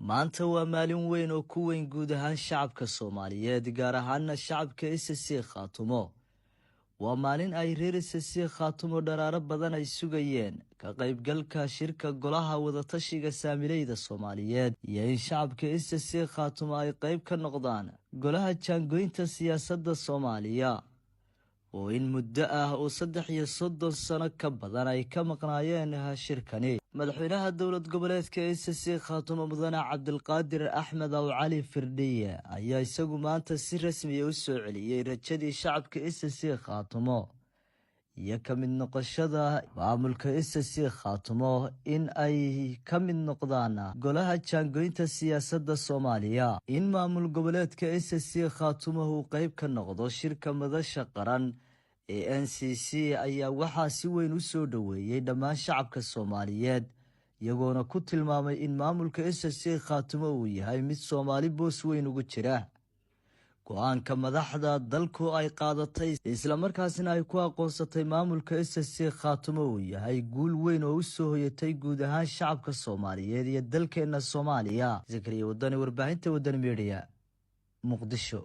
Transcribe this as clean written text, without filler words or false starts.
Maanta waa maalin weyn oo ku weyn guud ahaan shacabka Soomaaliyeed, gaar ahaana shacabka SSC Khaatumo. Waa maalin ay reer SSC Khaatumo dharaaro badan ay sugayeen ka qaybgalka shirka golaha wadatashiga saamileyda Soomaaliyeed iyo in shacabka SSC Khaatumo ay qayb ka noqdaan golaha jaangoynta siyaasadda Soomaaliya, oo in muddo ah oo 33 sano ka badan ay ka maqnaayeen shirkani. Madaxweynaha dowlad goboleedka SSC Khaatumo, mudane Cabdilqaadir Axmed Aw Cali Firdhiye, ayaa isagu maanta si rasmiya u soo celiyey rajadii shacabka SSC Khaatumo iyo ka mid noqoshada maamulka SSC Khaatumo in ay ka mid noqdaan golaha jaangoynta siyaasadda Soomaaliya. In maamul goboleedka SSC Khaatumo uu qayb ka noqdo shirka madasha qaran ee NCC ayaa waxaa si weyn u soo dhoweeyey dhammaan shacabka Soomaaliyeed, iyagoona ku tilmaamay in maamulka SSC Khaatumo uu yahay mid Soomaali boos weyn ugu jira. Go-aanka madaxda dalku ay qaadatay, islamarkaasina ay ku aqoonsatay maamulka SSC Khaatumo, uu yahay guul weyn oo u soo hoyatay guud ahaan shacabka Soomaaliyeed iyo dalkeenna Soomaaliya. Zakariya Wadani, warbaahinta Wadani Media, Muqdisho.